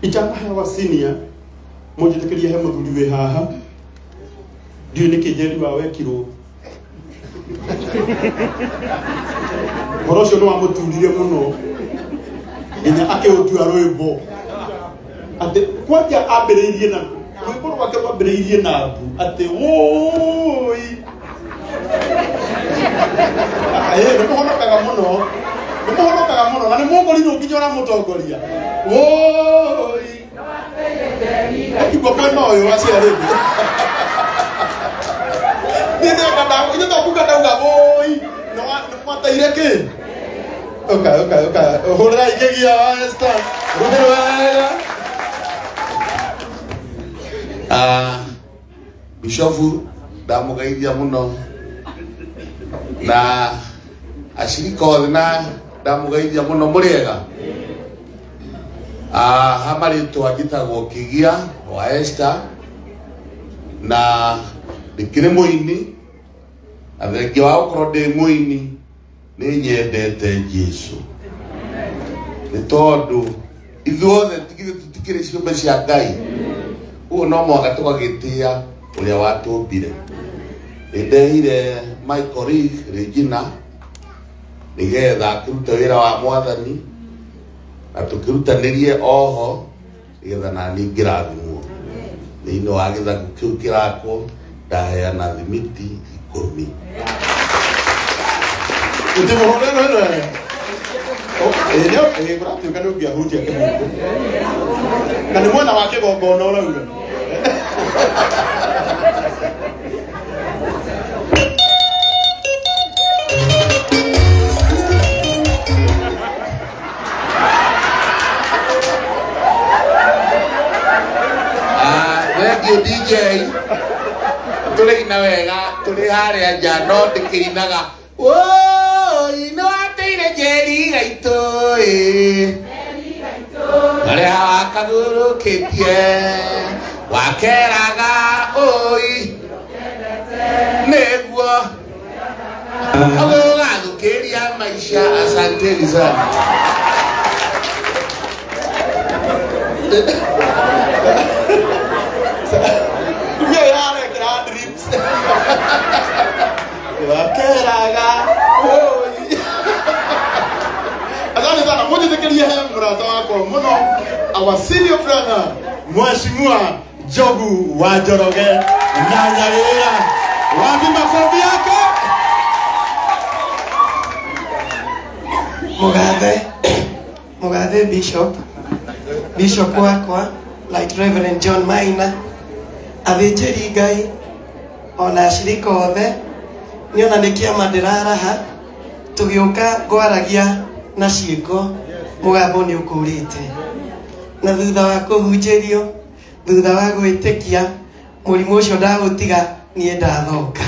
Itanahewa senior mũnjĩtĩkĩrie he mũthuri wĩ haha ndiũĩ nĩkĩ Njeri wa wekirwo ũhoro ũcio nĩ wamũturire mũno nginya akĩũtua rwĩmbo atĩ kwanja ambĩrĩirie na rwĩmbo rwake rwambĩrĩirie na mbu atĩ wũi nĩ mũhonokaga mũno nĩ mũhonokaga mũno na nĩ mũngũrirwo nginya ũramũtongoria wũi igua mwena ũyũ aciarĩte niĩ ndĩreka ithuĩ to kuga ndauga wũi nĩ mwateire kĩ ũka ũka ũka hũrĩrai kĩgia Esther rũhĩ wega. Bishofu ndamũgeithia mũno na acirika othe na ndamũgeithia mũno mũrĩega. Ha marĩtwa njĩtagwo Kĩgia wa Esther na ndĩkĩrĩ mũini na thengia wa gũkorwo ndĩ mũini nĩ nyendete Jesũ nĩ tondũ ithuothe tũtikĩrĩ ciũmbe cia Ngai ũguo no mũhaka tũgagĩtĩa ũrĩa watũmbire. Nĩndehire my colleague Regina nĩgetha akĩrute wĩra wa mwathani na tũkĩrutanĩrie oho nĩgetha nani ngĩrathimwo thĩinĩ wa gĩthaku kĩu kĩrakwo ndaheana thimiti 10. Ũtĩmũhũre rwĩmbo wega. Ĩĩ kũratuĩka nĩ ũngĩahunjia kĩhunjio na nĩ mwena wa kĩgongona ũrauga. Thank you DJ. Tũrĩina wega tũrĩ harĩa nja no ndĩkĩinaga woi nĩ wateire Njeri gaitũ ĩ harĩa wakagũrũkĩtie wakeraga oi nĩguo ũgũgathũkĩria maica. Asanteni sana. Wakeraga oi. Asante sana mũnjĩtĩkĩrie he mũrata wakwa mũno our senior brother Mheshimiwa Njogu wa Njoroge na Nyawĩra. Wapi makofi yako? Mũgathe Bishop wakwa Right Reverend John Maina, athĩnjĩri Ngai ona acirika othe nĩona nĩ kĩama ndĩraraha tũgĩũka ngwaragia na ciĩko mũgambo nĩ ũkũrĩte na thutha wa kũhunjĩrio thutha wa gwĩtĩkia mũrimũ ũcio ndagũtiga niĩ ndathoka.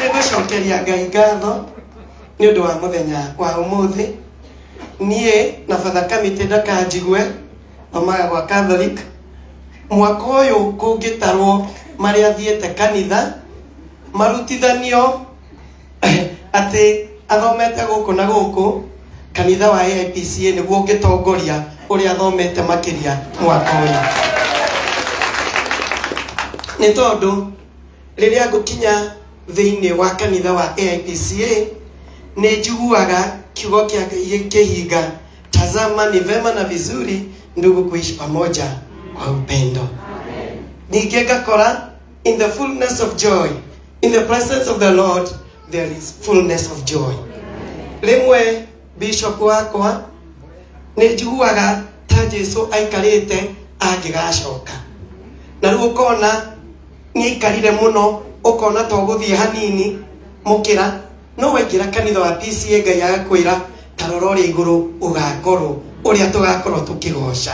Nĩngũcokeria Ngai ngatho nĩ ũndũ wa mũthenya wa ũmũthĩ. Niĩ na Father Kamĩtĩ ndakanjigue thomaga gwa Catholic mwaka ũyũ kũngĩtarwo marĩa thiĩte kanitha marutithanio atĩ athomete gũkũ na gũkũ kanitha wa AIPCA nĩguo ũngĩtongoria ũrĩa athomete makĩria mwaka ũyũ nĩ tondũ rĩrĩa ngũkinya thĩinĩ wa kanitha wa AIPCA nĩ njiguaga kiugo kĩa Ngai kĩhinga, tazama ni vema na vizuri ndugu kuishi pamoja kwa upendo. Ningĩ ngakora in the fullness of joy, in the presence of the Lord there is fullness of joy. Rĩmwe bishop wakwa nĩ njiguaga ta Jesu aikarĩte angĩgacoka na rĩu ũkona nĩ aikarire mũno ũkona to gũthiĩ hanini mũkĩra no waingĩra kanitha wa PCA Ngai agakwĩra ta rora ũrĩa igũrũ ũgakorwo ũrĩa tũgakorwo tũkĩgoca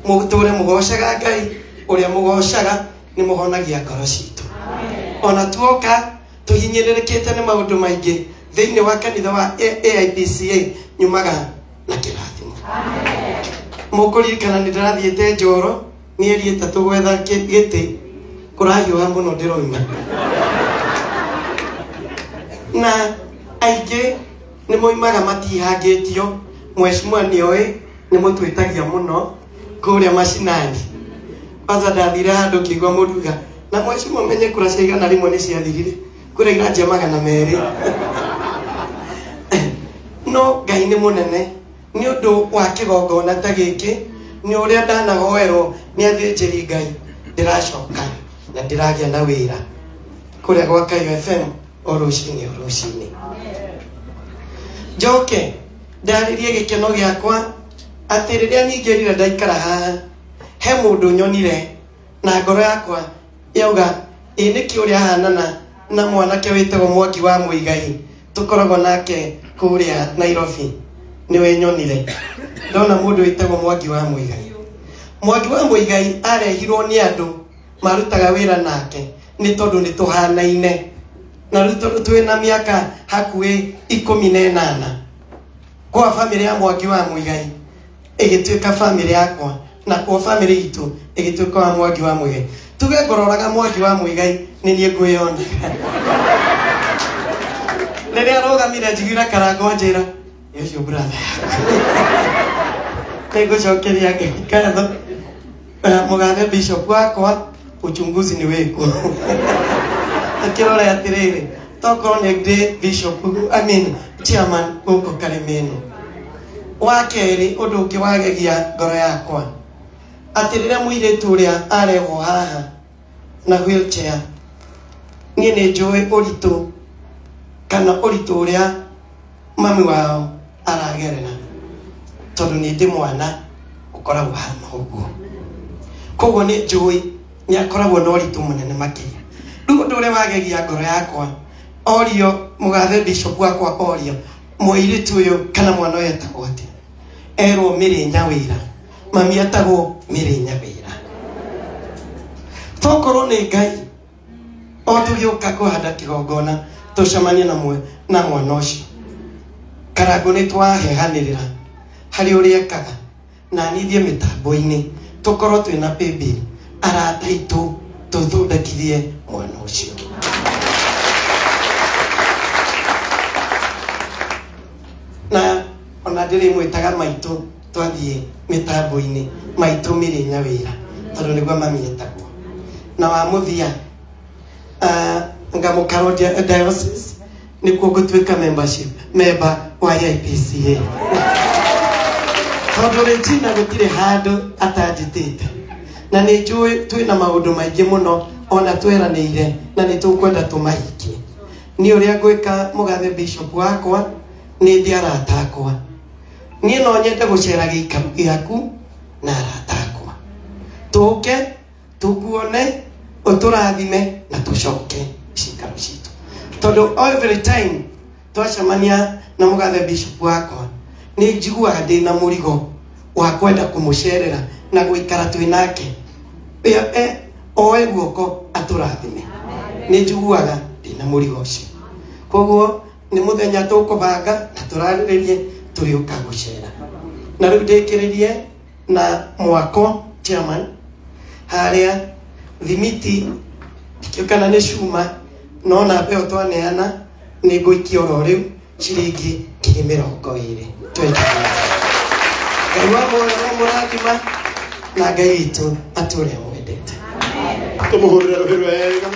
mũtũre mũgocaga Ngai ũrĩa mũgocaga nĩ mũhonagia ngoro citũ. Ona tuoka tũhinyĩrĩrĩkĩte nĩ maũndũ maingĩ thĩinĩ wa kanitha wa AIPCA nyumaga na kĩrathimo. Mũkũririkana nĩ ndĩrathiĩte Njoro mĩeri 3 gwetha gĩtĩ kũrahiũha mũno ndĩroima na aingĩ nĩ moimaga matihangĩtio. Mheshimiwa nĩoĩ Nĩ mũtwĩtagia mũno kũrĩa macinani. Kwanza ndathire handũ ngĩigua mũnduga na mheshimiwa menye kura cia 100 nĩ ciathirire, kura iranjia 200. No Ngai nĩ mũnene nĩ ũndũ wa kĩgongona ta gĩkĩ, nĩ ũrĩa ndanahoerwo nĩ athĩnjĩri Ngai, ndĩracoka na ndĩragĩa na wĩra kũrĩa gwa Kayo FM o rũcinĩ o rũcinĩ. Njoke ndarĩrie gĩkeno gĩakwa atĩ rĩrĩa nyingĩrire ndaikara haha, he mũndũ nyonire na ngoro yakwa yauga ĩ nĩkĩ ũrĩa ahanana na mwanake wĩtagwo Mwangi wa Mũigai tũkoragwo nake kũrĩa Nairobi. Nĩwe nyonire ndona mũndũ wĩtagwo Mwangi wa Mũigai. Mwangi wa Mũigai arehirwo nĩ andũ marutaga wĩra nake nĩ tondũ nĩ tũhanaine, na rĩu tondũ twĩna mĩaka hakuhĩ 18 kwa bamĩrĩ ya Mwangi wa Mũigai ĩgĩtuĩka bamĩrĩ yakwa, na kwa bamĩrĩ itũ ĩgĩtuĩka wa Mwangi wa Mũigai. Tuge ngororaga Mwangi wa Mũigai nĩ niĩ ngwĩyona. Rĩrĩa arũgamire njiguire Karango anjĩra ũcio brother nĩngũcokeria Ngai ngatho. Mũgathe bishop wakwa, uchunguzi nĩ wĩkwo. Tũkĩrore atĩrĩrĩ, tokorwo nĩ ndĩ bishop, I mean chairman gũkũ Karĩmĩno. Wa kerĩ, ũndũ ũngĩ wagegia ngoro yakwa atĩ rĩrĩa mũirĩtu ũrĩa arehwo haha na wheelchair, niĩ nĩ njũĩ ũritũ kana ũritũ ũrĩa mami wao aragerera, tondũ nĩ ndĩ mwana ũkoragwo hana ũguo. Koguo nĩ njũĩ nĩ akoragwo na ũritũ mũnene makĩria. Rĩu ũndũ ũrĩa wagegia ngoro yakwa, orio mũgathe bishop wakwa orio mũirĩtu ũyũ kana mwana ũyũ etagwo atĩa, erwo Mĩrĩ Nyawĩra, mami etagwo Mĩrĩ Nyawĩra. Tokorwo nĩ Ngai o tũgĩũka kũhanda kĩgongona tũcemanie na mwana ũcio. Karango nĩ twahehanĩrĩra harĩ ũrĩa ekaga na nithiĩ mĩtambo-inĩ tũkorwo twĩna paybill arata aitũ tũthondekithie mwana ũcio. Na ona ndĩrĩmwĩtaga maitũ twathiĩ mĩtambo-inĩ, maitũ Mĩrĩ Nyawĩra, tondũ nĩguo mami etagwo. Na wa mũthia, ngamũkarwo diocese nĩkuo ngũtuĩka membership member wa AIPCA, tondũ Regina gũtirĩ handũ atanjĩtĩte, na nĩ njũĩ twĩna maũndũ maingĩ mũno ona tweranĩire na nĩ tũkwenda tũmahingie. Niĩ ũrĩa ngwĩka mũgathe bishop wakwa, nĩ ndĩ arata akwa. Niĩ no nyende gũcera gĩikaro gĩaku na arata akwa, tũke tũkuone, ũtũrathime na tũcoke cikaro citũ, tondũ every time twacemania na mũgathe bishop wakwa nĩ njiguaga ndĩna mũrigo wa kwenda kũmũcerera na gũikara twĩ nake, oe guoko atũrathime. Nĩ njiguaga ndĩna mũrigo ũcio. Koguo nĩ mũthenya tũkũbanga na tũrarĩrĩrie tũrĩũka gũcera. Na rĩu ndĩkĩrĩrie na mwako chairman harĩa thimiti ndikĩũĩ kana nĩ cuma, no na mbeo twaneana nĩ ngũikia oro rĩu ciringi 20,000. Ngai wa muoyo no mũrathima na Ngai witũ atũre amwendete. Tũmũhũrĩre rũhĩ rwega.